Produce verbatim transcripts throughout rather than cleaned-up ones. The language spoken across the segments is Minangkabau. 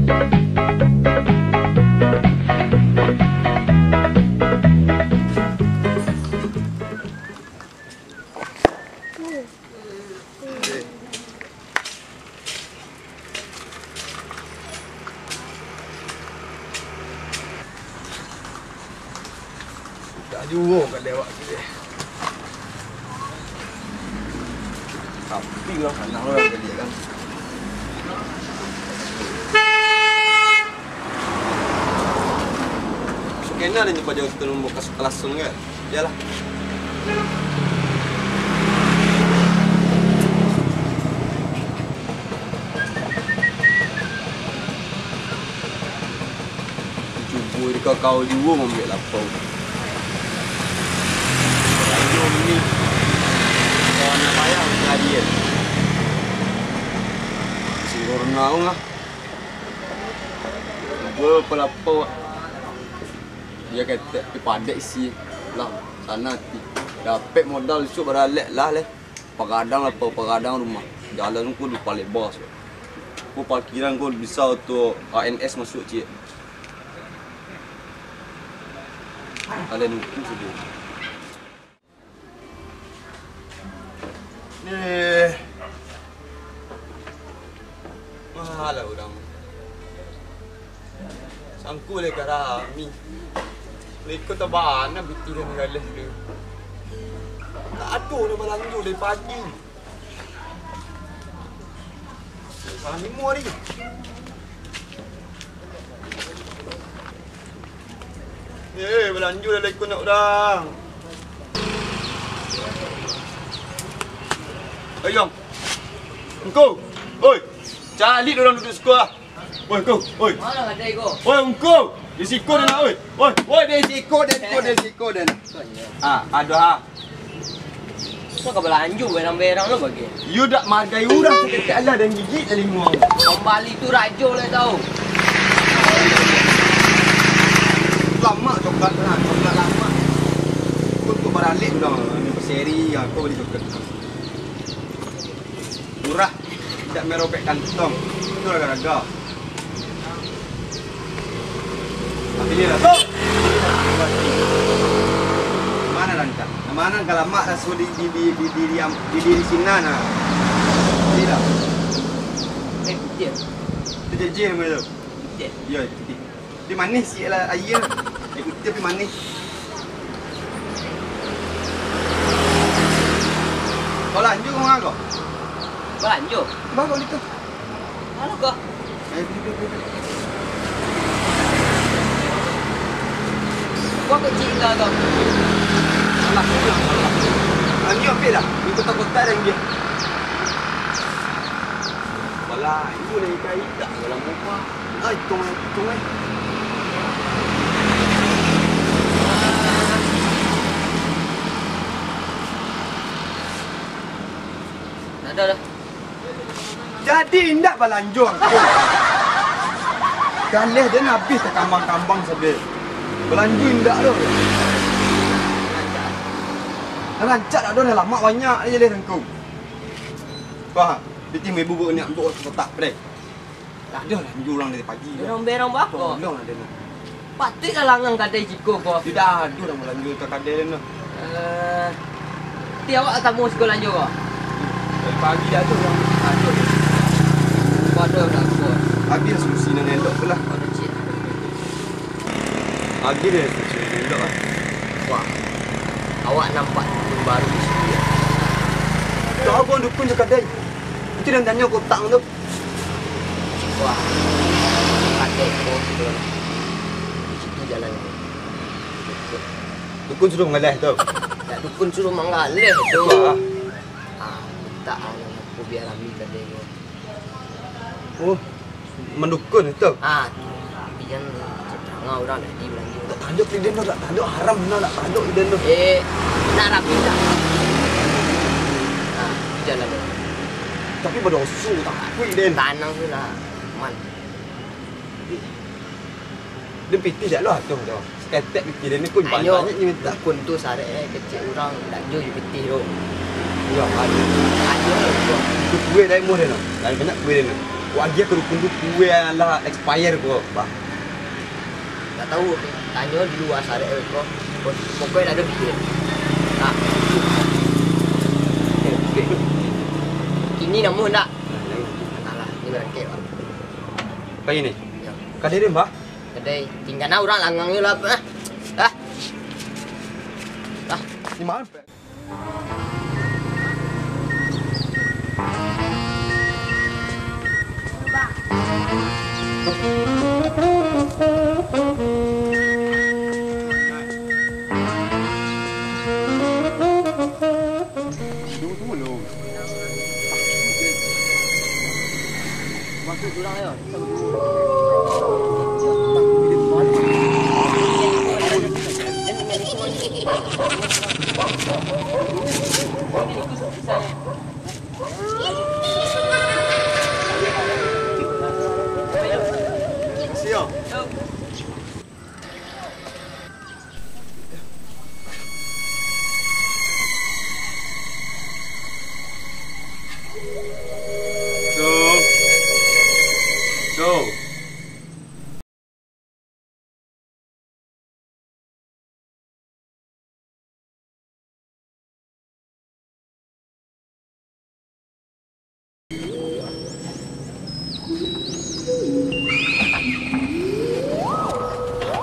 Sudah juo ka lewat tu deh. Tapi urang sanang urang jadi kan. Sukena den paja tu lumbu kas-, langsung kan. Iyolah. Cubo di kakau juo mambuek lapau. Ayo ni. Kawan payah jadi. Singgur naung ah. Cubo palapau. Dia ketek, tapi padek isi lah, sana ti. Dapek modal isuak baralek lah leh. Pagadang lapau, pagadang rumah. Jalan ko dipalek bas. Ko parkiran ko bisa tu A N S masuak ciek. Kalian uku sajo. Eh. Malah urang. Sangko lai ka rami. Leko tabana pitih dan galeh tu. Tak ado urang balanjo dari pagi. Salah limo hari. Eh, balanjo lah leko nak urang. Oi, Yong. Engko. Oi. Caliak urang duduak siko ah. Oi, engko. Oi. Mana kadai ko? Oi, engko. Di siko den, oi. Oi, oi, di siko den, di siko den, di siko den. Ah, aduh ah. Kok ka balanjo berang-berang lo bagi? Yo dak mahargai urang saketek alah dan gigik talingo. Pambali tu rajo lah tau. Lamak coklat nah, coklat lamak. Kau tu baralek dah, ni berseri, ya, kau beli coklat. Murah, tidak merobek kantong. Itu harga-harga. Pilih lah. Mana rancak? Mana galamak raso di, di, di, di, di, di, di diri sinan, nah. Pilih lah. Eh, putiah. Itu jeje nama itu. Putiah. Iya, itu putiah. Tapi manih sih lah aia. Aia putiah tapi manih. Kau lanjut kau ngapa? Kau lanjut? Bagus itu. Halo, ko. Eh, duduk, duduk, duduk. Ko kecil lah, ko. Salah pulang, salah pulang. Ah, ni ambil lah. Ni kotak-kotak dan dia. Balah, itu lah ikan idak dalam rumah. Ah, hitung, hitung, eh. Tak ada dah. Jadi indak balanjo angku. Galeh den abih takambang-kambang sabe. Balanjo indak doh. Rancak dak doh, lamak banyak aja leh angku. Wah, pitih ibu buat niat buat kotak pre. Dak ado lah, urang dari pagi. Urang berang bako. Tolong lah den. Patuik lah langang kadai siko ko. Tidak ado urang balanjo ka kadai den tu. Eh, ti awak tamu siko lanjo ko? Dari pagi dah tu urang ado. Waduh, dah ko. Habis solusi nan elok tu lah. Waduh, cik. Habis dah solusi nan elok lah. Wah, awak nampak dukun baru di sini. Tahu pun dukun tu kadai. Itu nan tanyo kotak tu. Wah, pakai ko tu. Di situ jalan ko. Dukun suruh manggaleh tu. Dak dukun suruh manggaleh tu. Wah. Ah, mintak ah, nan aku biar rami kadai ko. Oh, mandukun tu. Ah, tu. Tapi jan tangah urang dah di balanjo. Dak tanduk di den tu, dak tanduk haram, nah, dak tanduk di den tu. Eh, nak rapi dak? Ah, tu jalan tu. Tapi badoso, takuik den. Tanang tu lah, aman. Den pitih dak lo atuh tu. Saketek pitih den ni pun banyak nyo mintak. Dukun tu sarek, eh, kecek urang, dak jo jo pitih tu. Iyo, aduh. Aduh, aduh. Tu kue dari murah tu. Dari banyak kue den tu. Wak agiah ka dukun tu kue nan lah expire ko, Bah. Ndak tahu, tanyo di lua sarek ko. Pokoknyo ndak ado bia. Nah. Kini namuah ndak? Alah, ini barangkek, Bah. Ka ini? Yo. Kadai den, Bah? Kadai, tingga nah urang langang yo lah, Bah. Ah. Ah. Di ma?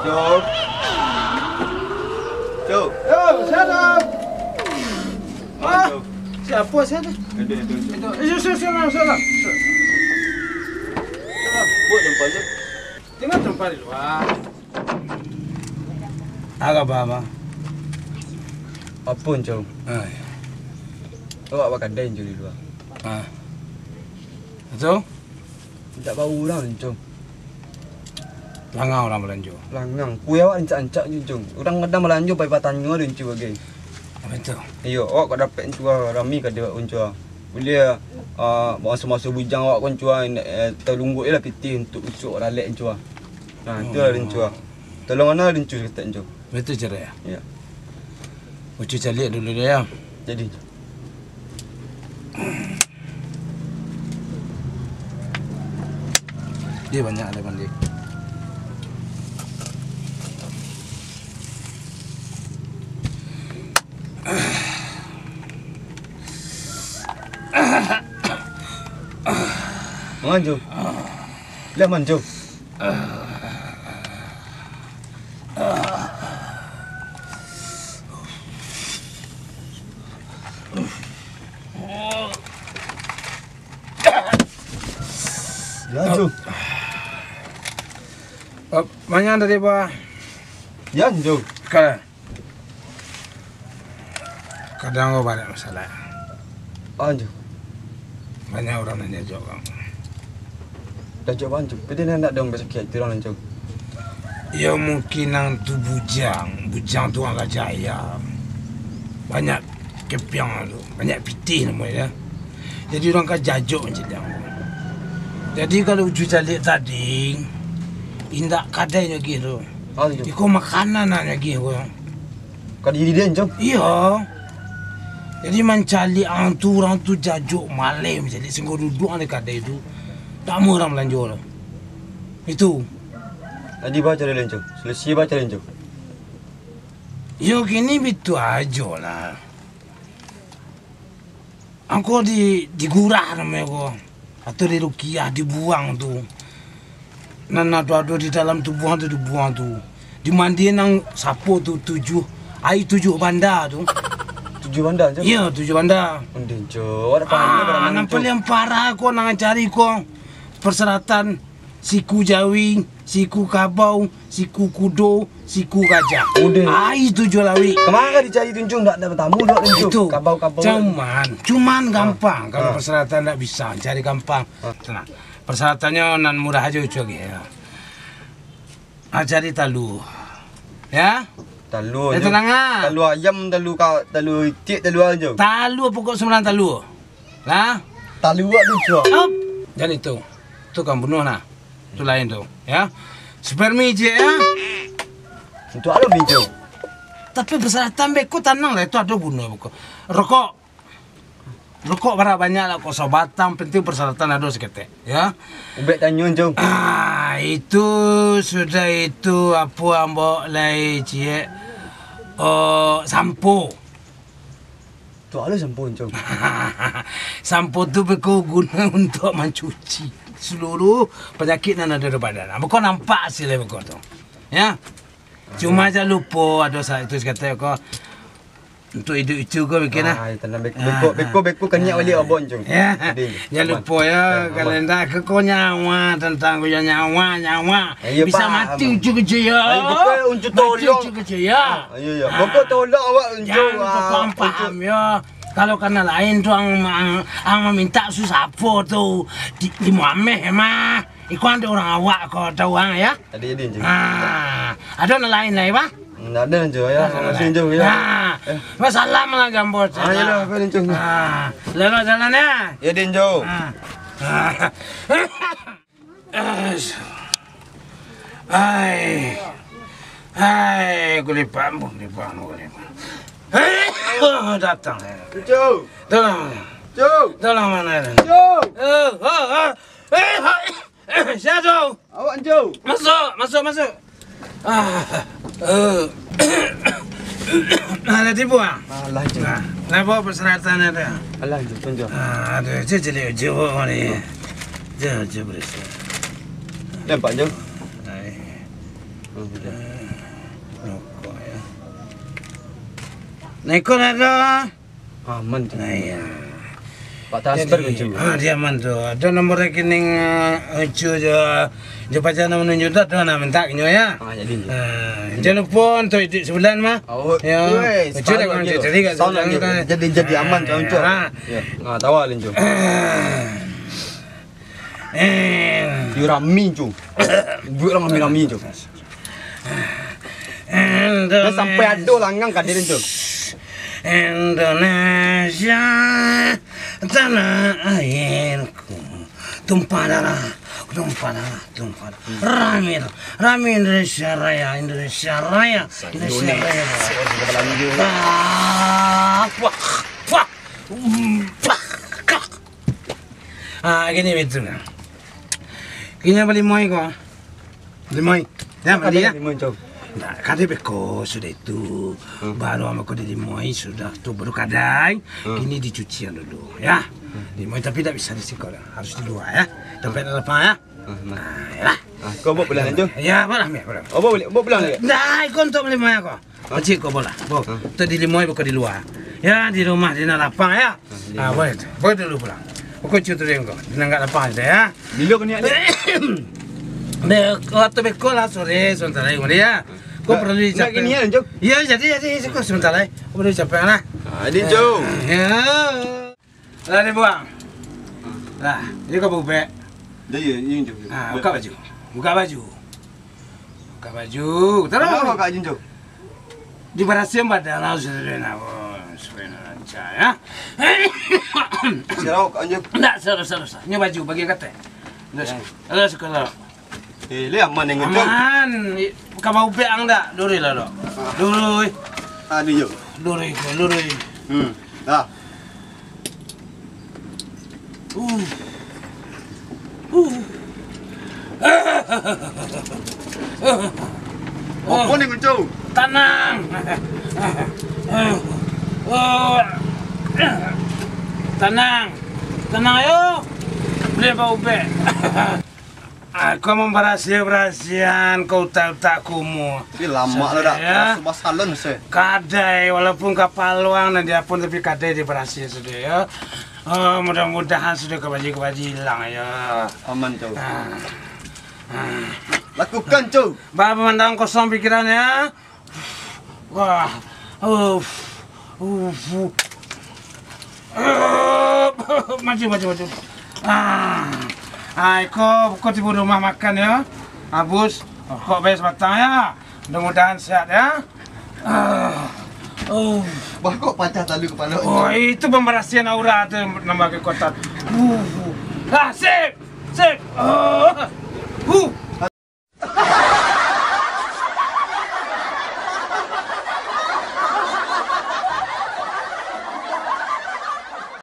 Cok. Cok. Yo, salam. Ah, Cok. Siapa saya tu? Aduh, aduh, Cok. Itu, eh, salam, salam, salam. Buat tempat je. Tinggal tempat di luar. Agak apa, Bang? Apa, Cok? Ah, ya. Awak bakadai, Cok, di luar. Ah. Betul? Indak bau urang, Cong. Langang urang balanjo. Langang. Kue awak rancak-rancak, Cong. Urang kadang balanjo, pai batanyo ado, Cong, bagai. Apo tu? Iyo, awak kok dapek, Cong, rami ka dek awak, Cong. Buliah, ah, maso-maso bujang awak, Cong, eh, talungguak je lah pitih untuak usuak lalek, Cong. Nah, itu lah, Cong. Tolong ana, Cong, saketek, Cong. Betul, Cong, ya? Iyo. Ucu caliak dulu dia, ya. Jadi. Dia banyak ada mandi. Manganjo. Lah manjo. Lanjut. Eh, manga tadi, Bah? Lanjut. Ka-, Kadang ko banyak masalah. Anjo. Banyak urang nan jajok, Bang. Jajok, Bang, tu. Padi nan ndak dong basakik ati urang, Anjo. Yo, mungkin nan tu bujang. Bujang tu urang kajaya. Banyak kepiang tu. Banyak pitih namonyo. Jadi, urang ka jajok macam tu. Jadi, kalau uju caliak tadi, indak kadai lagi tu. Anjo. Iko makanan lagi ko. Ka diri den, Cong? Iyo. Jadi mancaliak ang tu, urang tu jajok maleh mancaliak, singgo duduak di kadai tu. Ndak amuah urang balanjo tu. Itu. Jadi ba caro den, Cong? Salasi ba caro den, Cong? Yo, kini bitu ajo lah. Angko di, digurah namonyo ko. Atau dirukiah, dibuang tu. Nan ado-ado di dalam tubuah tu dibuang tu. Dimandian nang sapo tu, tujuah, aia tujuah banda tu. Tujuah banda, Cok? Iyo, tujuah banda. Ondeh, Cok. Awak dak paham, ah, nan paliang parah ko, nan cari ko. Persyaratan siku jawi, siku kabau, siku kudo, siku gajah. Ondeh. Aia tujuah lawik. Kama ka dicari tu, Cong? Ndak, ndak batamu dek den, Cong. Itu. Kabau-kabau. Cuman, cuman gampang. Kalau persyaratan ndak bisa, cari gampang. Ah. Tenang. Persyaratanyo nan murah ajo, Ucu, lagi, yo. Ah, cari talua. Yo? Talua. Eh, tenang, ah. Talua ayam, talua ka-, talua itiak, talua ajo. Talua pokok sambilan talua. Nah. Talua tu, Ucu. Op. Jan itu. Tu kan bunuah, nah. Tu lain tu, yo. Spermi ciek, yo. Untuak apo, Cong? Tapi persyaratan beko tanang lah, itu ado bunuah beko. Rokok. Rokok bara banyak lah, rokok sabatang, penting persyaratan ado saketek, ya. Ubek tanyo, Cong. Ah, itu sudah itu, apo ambo lai ciek, oh, sampo. Tu alo sampo, Cong. Sampo tu beko guno untuak mancuci saluruh panyakik nan ado di badan. Beko nampak hasilnyo beko tu. Ya. Cuma jan lupo ado sa-, itu saketek ko. Untuak iduik icu ko bikin lah. Ah, iyo, tanang beko, ah, beko, ah, beko, beko kaniak baliak abon, Cong. Ya. Jadi, jan lupo ya, ah, kalenda ko, ko nyawa, tantang ko yo nyawa, nyawa. Iyo, bisa mati ucu kecil ya. Ayo, beko uncu mati tolong. Ucu kecil ya. Ah, iyo, iyo. Ah. Beko tolong awak uncu, ah, uncu. Paham, paham ya. Kalau kana lain tu ang, ang, ang mamintak susah apo tu? Di, di Muameh mah. Iko ado urang awak ko tau ang ya. Jadi, jadi, Cong. Ah, ado nan lain lai, bah? Ndak ado, Cong, ya. Ah, makasih, Cong, ya. Nah, eh, masalah malah jambot. Ah, iyolah, apa ni, Cong? Ah, lalu jalan ya. Ya, Din, Cong. Ah. Ah. Ai. Ai, kulipak, kulipak, kulipak. Datang. Cong. Tolong. Cong. Tolong mana? Cong. Eh, oh, oh. Eh, hai. Sia tu? Awak, Cong. Masuk, masuk, masuk. Ah, eh. Nah, lah tibo, ah. Alah, Cong. Nah, nah, bawa persyaratan ada. Alah, Cong, Cong. Ah, ada je jelik je bawa ni. Je, je berisi. Nampak, Cong? Ai. Oh, sudah. Eh, rokok, ya. Nah, ikut ada. Aman tu. Nah, iya. Pak transfer. Jadi, Uncu. Ah, dia aman tu. Ada nomor rekening, eh, Uncu je. Dia pacar nak menunjuk tu, tu nak minta ke nyo, ya. Ah, jadi, Uncu. Ah, jangan lupa untuk itu sebulan mah. Oh, ya. Weh, Uncu dah sekarang kontak lagi. Jadi, kat sound lagi. Jadi, jadi aman tu, Uncu. Ah. Ya. Ah, tawa lah, Uncu. Ah. Eh. Yo rami, Uncu. Buat orang rami-rami, Uncu. Indonesia. Dah sampai ado langang ka diri tu. Indonesia, tanah airku. Tumpah darah, tumpah darah, tumpah darah. Rami, rami Indonesia Raya, Indonesia Raya, Indonesia Raya. Ah, wah, wah, mm, wah, kak. Ah, gini betul. Kini bali moi ko. Limoi. Ya, bali ya. Limoi, Cong. Nah, kada beko sudah itu. Hmm. Baru ambo ko di limoi sudah tu baru kadai. Hmm. Kini dicucian dulu, ya. Hmm. Limoi tapi tak bisa di siko lah. Harus di luar ya. Tempat lapang ya. Hmm. Nah, ya lah. Ah, kau bawa pulang, Cong? Ya, bawa lah, ambil, bawa. Oh, bawa, bawa pulang lagi? Nah, ikut untuk limoi aku. Kecik ko bola. Bo, tu di limoi bukan di luar. Ya, di rumah di nan lapang ya. Ah, boleh tu. Boleh dulu pulang. Bukan cutu dia ko. Di nan agak lapang saja ya. Bilo kena ada. Be, waktu beko lah sore sebentar lagi kemudian ya. Ko perlu dicapai. Nak gini ya, Cong? Ya, jadi, jadi, siko sebentar lagi. Ko perlu dicapai lah. Ah, ini, Cong. Ya. Lah, dibuang. Lah, ini kau bubek. Dah, ya, ini, Cong. Ah, buka baju. Buka baju. Buka baju. Terus. Kenapa, Kak Junjung? Dibarasian badan lah, supaya nak, supaya nak lancar, ya. Sirau, Kak Junjung. Ndak, sirau, sirau, sirau. Ini baju bagian katai. Ndak, ya. Ada sekolah. Eh, le aman yang ngencong. Aman. Ka baubek ang dak? Durui lah, dok. Ah. Durui. Aduh, yo. Durui, durui. Hmm. Dah. Uh. Uh. Apa ni, ngencong? Tanang. Tanang. Tanang, ayo. Beli baubek. Aku mambarasiah-barasiahan ka utak-utak kumuh. Tapi lamak lo dak, ya. Sudah salon se. Kadai, walaupun ka paluang nan dia pun, tapi kadai dibarasiah sudah, ya. Oh, mudah-mudahan sudah kabaji-kabaji ilang, ya. Aman tu. Ah. Ah. Lakukan tu. Ba-, pemandangan kosong pikiran, ya. Wah, uff, uff. Maju, maju, maju. Ah, ah, iko, iko tibo rumah makan, ya. Abus, rokok bae sabatang, ya. Mudah-mudahan sehat, ya. Ah, uff. Bah, kok pacah talu kepala? Oh, itu pembersihan aura tu, nambah kekuatan. Uh, uh. Ah, sip. Sip. Oh. Huh.